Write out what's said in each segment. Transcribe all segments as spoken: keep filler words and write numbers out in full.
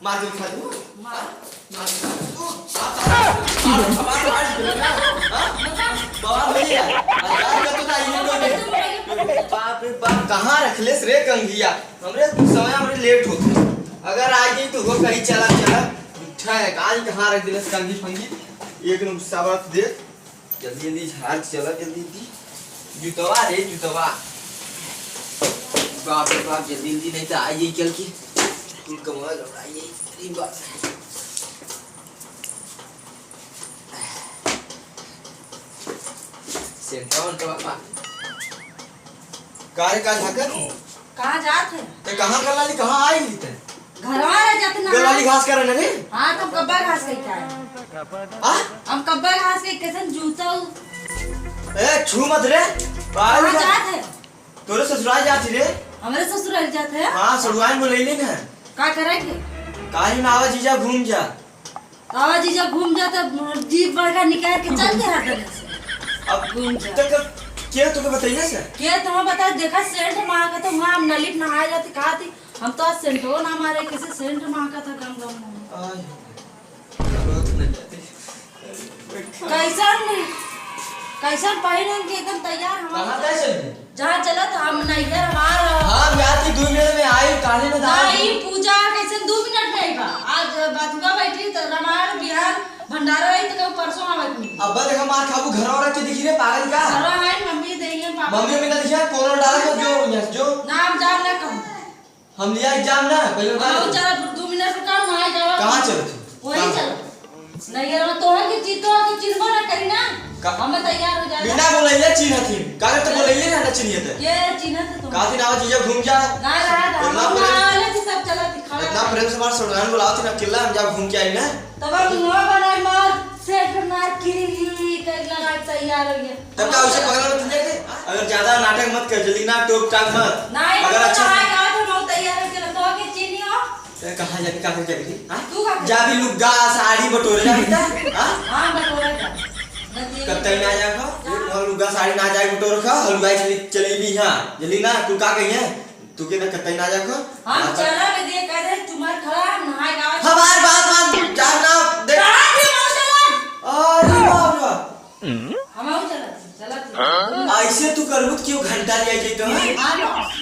मार दे, उठा दे। मार। मार दे, उठा दे। तू, आप, आप, आप, आप, हाँ? बवाल हो गया। अरे यार, का तो ना, ये तो नहीं। बाप रे बाप, कहाँ रख लेस रे कंघिया? हमरे समय हमरे लेट होत है। अगर आ गई तो वो कहीं चला, चला। उठा है, आज कहाँ रख दिलस कंघी फंघी? एक न गुस्सा बात देख। जल्दी, जल्दी झाड़ के चला, जल्दी, जल्दी। जुतवा रे, जुतवा। बाप रे बाप, जल्दी, जल्दी, नहीं तो आई चल के। कुल कमवा लौड़ाई, गरीब बाप। सेंटवा, उंटवा पा। का रे, का झाकर? कहाँ जात है? ते कहाँ गलाली, कहाँ आई ली ते? घरवा रह जात ना। गलाली घास करे ना रे? हाँ, तुम कब्बा घास कहीं का है? हाँ? हम कब्बा घास कहीं कैसन जूता हूँ? ए, छू मत रे। कहाँ बाहर जा। जात है? तोरे ससुराल जात ही रे। हमरे ससुराल जात है? हाँ, ससुराल में ले लेना। का करेंगे? काहे ना आवा जीजा घूम जा। आवा जीजा घूम जा, तब जीप बड़का निकाल के चल दे हर दिन से। अब घूम जा। तक के तुके बताइए से? के तुम्हें बता, देखा सेंट मार के तो वहाँ हम नली पे नहाए जाते, कहा थी, हम तो आज सेंटो ना मारे, किसी सेंट मार का था गम गम में। आय, बहुत नहीं जाते। कैसन, कैसन पहिरन के एकदम तैयार हम। कहाँ तय चल गए? जहाँ चलत हम नैहर हमार ह। हाँ, ब्याह की दो मिनट में आई, काले में दाल। नहीं, पूजा कैसे दो मिनट में आई बा? आज बथुआ बैठी तो रामायण बिहान भंडारा रही तो कहूँ परसों आवे के मिली। अब देख हमार खाबू घर वाला के दिखी रे पागल का? घरवा है, मम्मी देही है, पापा। मम्मी में ना दिखा, कोनो डाल कर जो, यस जो। नाम जान ना कहूँ। हम लिया एग्जाम ना, पहले बता हम दे। चला, दो मिनट रुका, वहाँ जावा। कहाँ चलत हो? वहीं कहाँ? चला। नहीं, यार, तो है कि चीज, तो है कि चिन्हबो ना करी ना। का? हमें तैयार हो जाए। बिना बोलैले चिन्हत ही। काहे तो बोलैले ना, ना चिन्हिए ते। ये चिन्हत है तुम। कहा थी ना, जीजा घूम जा। ना, ना, ना, इतना हम प्रेम, ना वाले थी, सब चला थी, खड़ा इतना है। प्रेम से हमारे ससुराल बुलाओ थी ना, अकेला हम जा घूम के आई ना। तब हम मुँह बनाए मार, सेठ मार, किरी, किरी, कर लगा तैयार हो गया। तब का उसे पकड़ में तुझे के? अगर ज्यादा नाटक मत कर, जल्दी ना टोक टाक मत। नहीं, अगर हम अच्छा तो आए, कहा था, हम तैयार हो के रखो, के चीनी हो। ए, कहाँ जाबी, का करे जाबी? हाँ? तू का करे? जाबी लुग्गा, साड़ी बटोरे जाबी ता? हाँ? हाँ, बटोरे जा। बस ये कब तक ना जाखा? जा। और लुग्गा, साड़ी ना जाए बटोरे खा, हलवाई चली, चली भी यहाँ। जल्दी ना, तू का कही है? तू के ना कतई ना जाखा? हम हाँ, चला बे दे, कह दे, तुम्हार खड़ा, नहाए गावे। हमार बात मान, जा ना, देख। कहाँ थे, मौसम? अरे बाप रे। हम आऊ चलत, चलत। हाँ? ऐसे तू करबू त क्यों घंटा ले आई तो? हाँ,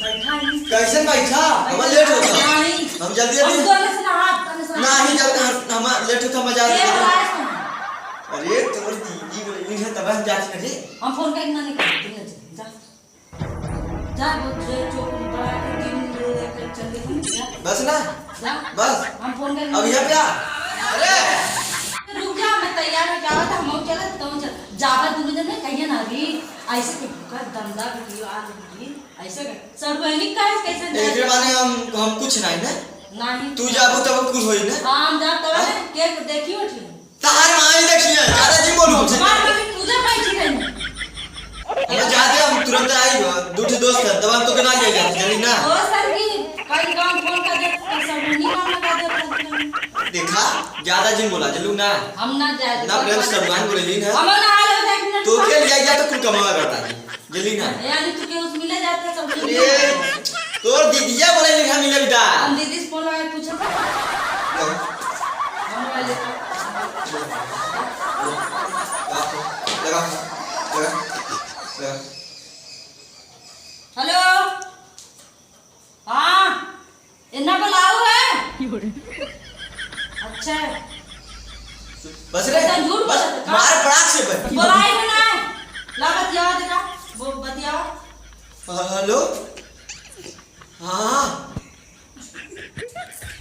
बैठा है। कैसे बैठा? हम लेट होता। नहीं। हम जल्दी हम जल्दी। तो नहीं सुना, आप तो नहीं सुना। नहीं, जब हम, हम लेट होता, मजा ये आता। बात सुन। अरे, तोर दीदी बोली है, तब हम जाते ना रे। हम फोन करके मना कर देंगे, जा। जा, वो जो चौक में बड़ा के दिन में लेकर चल दे, हम जा। बस ना? जा। बस। हम फोन करके अब यहाँ पे आ। अरे! रुक जा, मैं तैयार हो जावा था, हम चलत, तुम चल। जावा दोनों जन में कहिए ना अभी, ऐसे के भूखा दंगा वीडियो आ रही, ऐसे के। सर, वो नहीं कहे, कैसे जाए? एकरे माने हम, हम कुछ नहीं ना? नहीं। तू जाबू तब कुछ होई ना? हाँ, हम जाब तब हाँ? ना, के देखी उठी। तहार माई देखिए, ज्यादा जिन बोलू हमसे। मार, अभी पूजा पाई थी नहीं। हम जाते, हम तुरंत आई, दू ठे दोस्त है, तब हम तो के ना ले जाते, जानी ना? ओ सर की, कई काम फोन कर दे, तो सर नहीं मामला कर दे। देखा, ज्यादा जिन बोला, चलू ना। हम ना जाए। ना प्रेम से सलमान बोले नहीं ना। हम ना हाल होता है कि ना तो के ले जाए तो कुल कमावा करता है। जल्दी ना। यानी तू के उस मिले जाते सब ए, तोर दीदिया बोले लिखा मिले बेटा। हम दीदी से फोन लगा के पूछे थे। हाँ। हम वाले। लगा, लगा, लगा। हेलो। हाँ। इतना बुलाऊ है? अच्छा। बस रे, इतना झूठ बस, बोलत है, मार पड़ाक से बस। बुलाई है ना। ला बतियावा देखा, वो बतियावा। हेलो? हाँ।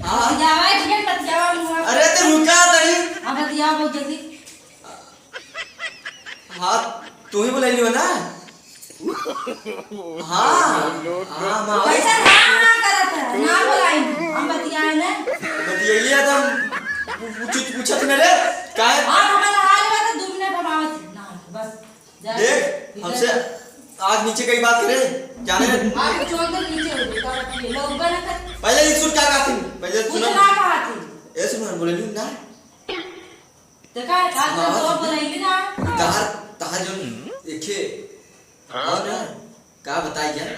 हाँ। बतियावा, एक मिनट बतियावा, मुआ। अरे तो रुका तनी। हाँ, बतियावा बहुत जल्दी। हाँ, तू ही बुलाई लियो ना? हाँ, हाँ, माँ। कैसे हाँ, हाँ करत है? ना बुलाई, हम बतियाए ने। बतियाइए तो हम पू-, पूछ-, पूछत में रे, काहे? हाँ, हमारा हाल बा तो दो मिनट हम आवत ही। ना, बस, जा। देख, इधर हमसे जा। आज नीचे कई बात करे, जाने दे। आप कुछ और तो नीचे हो गए, तो आप ये लोग बना कर। पहले ये सुन क्या कहा थी? पहले कुछ सुनो। ना कहा थी। ए, सुनो, बोले नहीं ना। देखा, आज तो हाँ। बोलैली ना। तहार, तहार जोन एखे, हाँ ना, का बताई यार?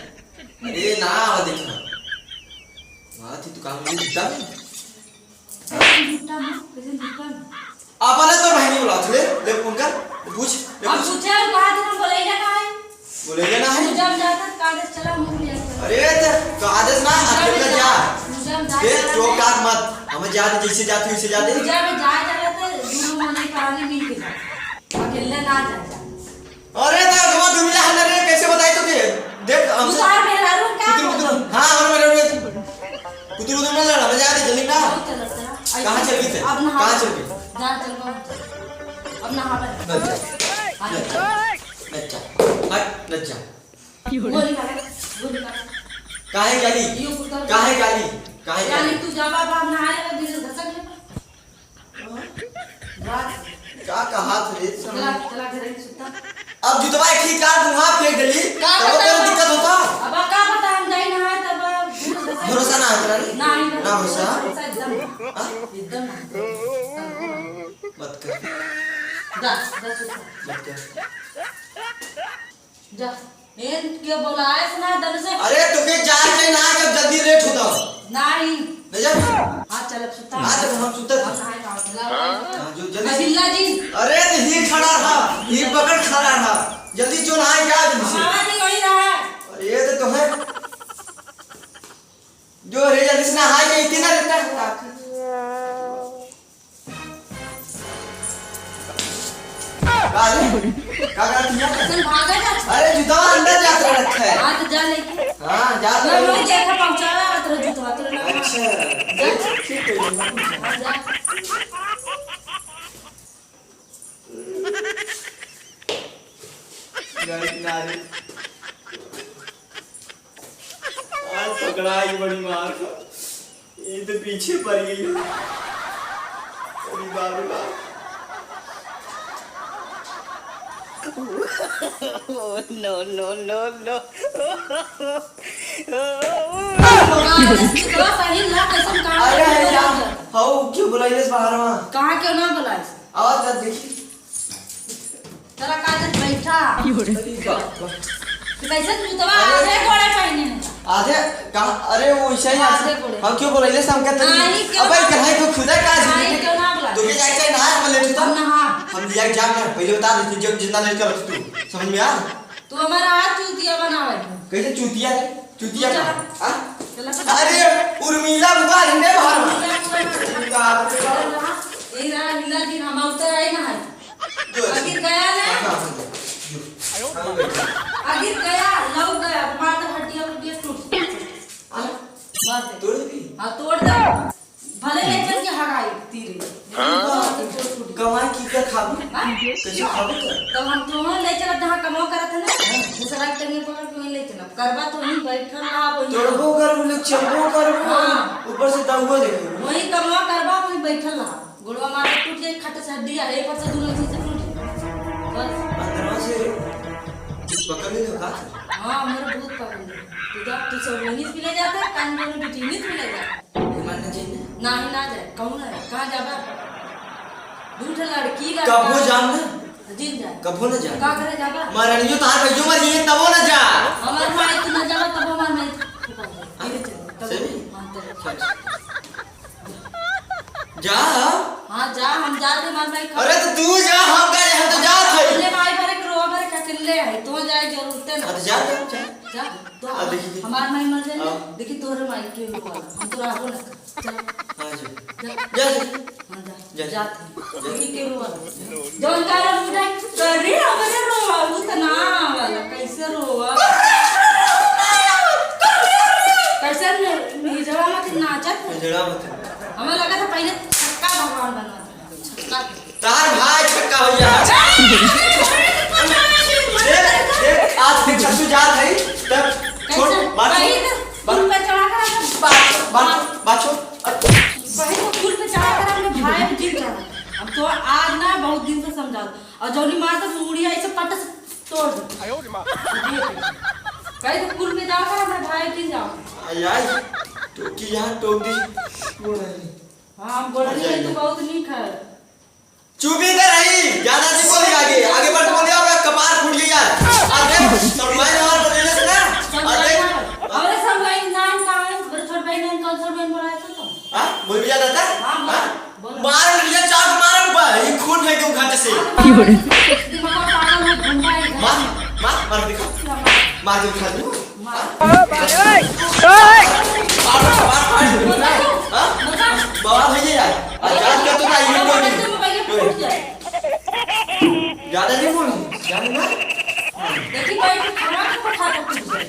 अरे ना, आवा देखा। वहाँ थी तू काम नहीं दिखता नहीं। कैसे दीपन? अपने तो बहनी बुलावत ले, ले फोन कर, ले पूछ, ले अब पूछ। पूछे और कहा तुम बोलैले ना है? बोलैले ना है? तू जब जाता कागज चला मुंह ले चला। अरे तो कागज ना, तू जब अकेले जा, जा। तू जब जा, देख, जा, चौक जा। काट मत, हमें जा दे, जैसे जाती वैसे जा दे। तू जब जा, जा, जा, तो दोनों मने कहानी मिल के जा। अकेले ना जा, जा। अरे तो अगवा दुमिला हन रे, कैसे बताई तो के? देख, हमसे उतार मेहरारू का कुतुर कुतुर, बोल? हाँ, और मेहरारू है। कुतुर कुतुर मत लड़ा, मजा आती जल्दी ना। बहुत चलत है। कहाँ चल गई थे? अब नहा कहाँ ले। चल गई? जा, चल, अब जा। अब नहा ले। न जा। हाँ, न जा। न जा। हट, न जा। वो निकाल, वो निकाल। काहे गाली? यो कुत्ता काहे गाली? काहे यानी गाली? तू जा बाबा, अब नहा ले, बिजल घसक ले। का कहा थे रे? चला, चला, घरे में सुता। अब जुतवा एक ही कार वहाँ फेंक देली, का तब पता तोरा हम, दिक्कत होता? अब का पता हम जाई ना है, तब भरोसा ना है तोरा रे? ना, नहीं, ना भरोसा? भरोसा एकदम। हाँ? एकदम ना। मत कर। जा, जा सुता। मत कर। जा। एन के बोलाए से ना दन से। अरे, तोके जाए के ना, जब जल्दी लेट होता। नहीं। नहीं जा? हाँ, चल, अब सुता। हाँ, जब हम सुते थे। हाँ, कहाँ है, कहाँ है? हाँ, जो जल्दी से। अहिल्ला जी। अरे, तो ये खड़ा रहा, ये पकड़ खड़ा रहा। जल्दी जो नहाए क्या जल्दी से। हमारा भी वही रहा है। अरे, ये तो, तो है। जो रे, जल्दी से नहाए के इतनी ना रहता है। का रे? का करत हिया? असल भागा जा। अरे, जुतवा अंदर जात रखा है। हाँ, तो जा लेके। हाँ, जात मैं रही। वही देखा, पहुँचावा, तेरा जुतवा, तेरा ना। अच्छा, जा। ठीक, ठीक है। हाँ, जा। गाड़ी किनारे। आज पकड़ा ही बड़ी मार। ये तो पीछे पड़ गई। अरे बाप रे बाप। Oh, no, no, no, no। अरे यार, हऊ क्यों बुलाइले बाहर में? कहाँ क्यों ना बुलाइस? आवाज कर देखी। तोरा का जब बैठा। अरे बाप रे। तो कैसे तू तो अरे। आधे गोड़े पहने हैं। आधे का? अरे वो ऐसा ही आधे आज गोड़े। हम क्यों बोले, ले शाम का तनी। नहीं, क्यों अबे ना? कढ़ाई को खुदा का आज नहीं, नहीं। क्यों ना बोला? तो के जाए चाहे नहा, हम लेट होता। हम नहा। हम लिया जाम ना, पहले बता देते, जब जितना लेट कर तू, समझ में आ? तू हमारा हाथ चूतिया बनावे है। कैसे चूतिया है? चुतिया चला। का? हाँ? चला, चला। अरे, उर्मिला बुआ हिंदे बाहर में। उर्मिला बुआ हिंदे बाहर में। ये रहा, हिंदा जी, हम उतर आए ना है। जो है। आखिर गया ना? हाँ, हाँ, हाँ, जो। हाँ, बैठो। आखिर गया, लौट गया, मार दे, हड्डियाँ, हड्डियाँ टूट। हाँ? मार दे। तोड़ दी? हाँ, तोड़ दे। भले ले चल के हगाई तीरे। हाँ? कमाई की का खाबू? हाँ? कैसे खाबू का? तब हम तोहन ले चलब जहाँ कमाओ करत है ना, दूसरा के तनिए पकड़ के वहीं ले चलब। करबा तो वहीं बैठल रहा, वहीं। तोड़बो करबू, ले चलबो करबू, हाँ। ऊपर से दउबो देबू। वहीं कमाओ करबा, वहीं बैठल रहा। गोड़वा मार के टूट जाए, खट से हड्डी आ, एक पर से दू लंग से टूट जाए। बस। अंदरवा से पकड़ ले का? हाँ, हमरे बहुत पकड़ ले। तू जा, तू सब वहीं से मिले जाता है, कान दोनों बिटिनी से मिले जाता है। मानना चाहिए ना? नाही, ना जाए। कहूँ ना, कहाँ जाबा? दू ठे लड़की लड़का। कबो जाम ना? जिन जाए। कबो ना जाम। का करे जाबा? मरनियो तार भैयो मर गई, तबो ना जा। हमार माई तू ना जाबा, तबो हमार माई तू कहाँ जाए? हाँ? धीरे चल, तब सही? हाँ, तब। अच्छा, अच्छा। जा। हाँ, जा, हम जाते, हमार माई खा- अरे तो तू जा, हम का, हम तो जात हई। अपने माई भरे के रोवा भरे के अकेले है, तो जाए जरूरते ना। हाँ, तो जा, जा, जा। जा, तो अब देखी, देखी। हमार माई मर जाए ना, हाँ। देखी तोहरे माई के रोवा, हम तो रहबो ना। चल। हाँ, जा। जा। जा, जा। हाँ, जा। जा, जा। जात है। जा। देखी के रोवा। जौन कारण उठे, करे हमरे रोवा, उ त ना वाला, कैसे रोवा? कैसे नि-, निजवा मत नाचत? निजवा मत। हमें लगा था पहले छक्का भगवान बनवा था। छक्का। तार भाई छक्का हो गया। देख, देख, आज फिर छक्कू जात है, तब छोड़, कैसे? बात वही छोड़, तो बात, पुल पे चढ़ा कर अपन बात, बात, बात छोड़। वही तो पुल पे चढ़ा कर अपने भाई पे गिर जाना। हम तो आज ना बहुत दिन से समझा, और जौनी मार तो मुड़िया ऐसे पट से तोड़ दे। आयो रे माँ। कहीं तो पुल पे जाकर अपने भाई गिर जाओ। आई, आई, टोकी यहाँ टोक दी। हाँ, हम गोड़ अच्छा, नहीं, तू अच्छा। बहुत नहीं खा। चुप ही तो रही, ज्यादा नहीं बोली आगे, आगे बढ़ बोले और कपार फूट गई यार। आगे सब भाई हमारे बोले ना, सब आगे। भाई हमारे। अरे सब भाई नाम का है, बड़े छोट भाई नाम कौन सा भाई बोला है तो? हाँ, बोल भी ज्यादा था? हाँ, बोल, हाँ? बोल। मार मार, मार, मार दिखा। मार दिखा तू। मार। मार, मार, मार। हाँ? बवाल है ये यार। आज जान के तो ना, ये कोई नहीं। ज्यादा नहीं बोल, जान ना। देखी भाई, तू खाना तो खा के टूट जाए।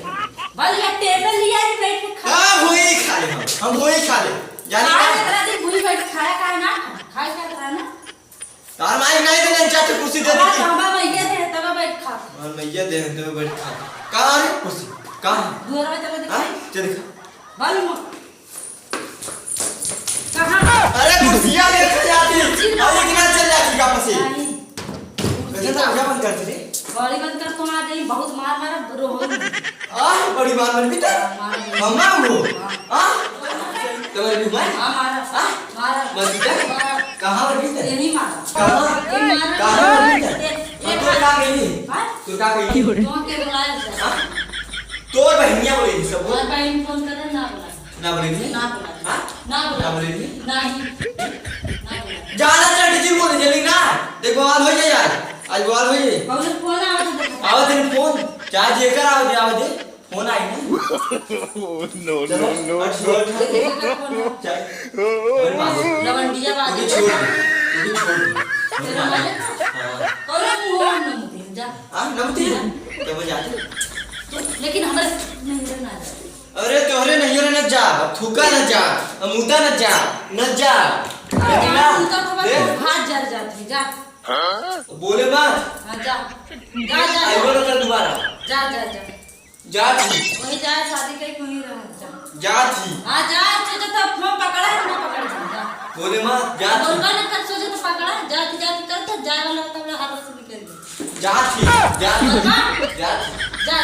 बस ये टेबल लिया है, बैठ के खा। हाँ, वही खा ले हम। हम वही खा ले। जाने खा का? ले, इतना दिन वही बैठ खाया, खाया ना? खाया क्या था ना? तार माई नहीं देले, चार ठे कुर्सी दे अब देती। हम मैया दे, तब बैठ खा। और मैया दे, तब बैठ खा। कहाँ है कुर्सी? कहाँ है? दुआरा में तब हाँ? दिखाई। चल दिखा। बालू में। कहाँ? अरे कुर्सिया ले खा जाती। कुर्सी अरे कितना चल जाती वापस से। नहीं। वैसे तो आजा बंद कर दे। गाड़ी बंद कर, तो आ जाई, बहुत मार मारा, रो हो। आ, बड़ी मार मार बेटा। मार मार। मम्मा हो। हाँ। आ? तुम्हारे भी मार? हाँ, मारा। आ? मारा। मर गया? मारा। कहाँ मर गया? यही मारा। कहाँ? ये मारा। कहाँ मर गया? ये, ये हम तो मारा। का गई? हाँ? तो का गई? तो के बुलाया था। हाँ? तोर बहनिया बोली थी सब। और बहन फोन करे ना बुला। ना बोली थी? ना बुला। हाँ? ना बुला। ना बोली थी? नहीं। ना बुला। ज्यादा चंडी जी बोले जल्दी ना। देख बवाल हो जाए यार। आज बवाल हो जाए। कौन फोन आवा तो देखा। आवा तेरे फोन। चाहे जेकर आवा दे, आवा दे। फोन आई ना? No, चलो, no, no, हट, no। हट, हट। देखिए, देखिए, कौन है? चल। अरे बाबू। लवंडिया बाबू। तू भी छोड़ दे, तू भी छोड़ दे। तेरा मालिक? हाँ। अरे, मुँह नमती, जा। हाँ, नमती? तो वो जाते। तो, लेकिन हमारे नहीं रहना है। अरे, तोहरे नहीं रहना जा, अब थूका ना जा, अब मुता ना जा, ना जा। अरे, लेकिन ना, तू तो खबर दे। भात जर जाती, जा। बोले मत। हाँ, जा। जा, जा, आई जा। बोलो तो दोबारा। जा, जा, जा। जात ही। वही जाए, शादी कई कोई रह जा। जात ही। हाँ, जा, सोचे तो फोन पकड़ा है, ना पकड़ जा, जा। बोले माँ, जात ही। बोलबा ना कर, सोचे तो पकड़ा, जात ही, जात ही करते, जाए वाला होता बड़ा हाथ से निकल गया। जात ही, जात ही, बोलबा? जात ही।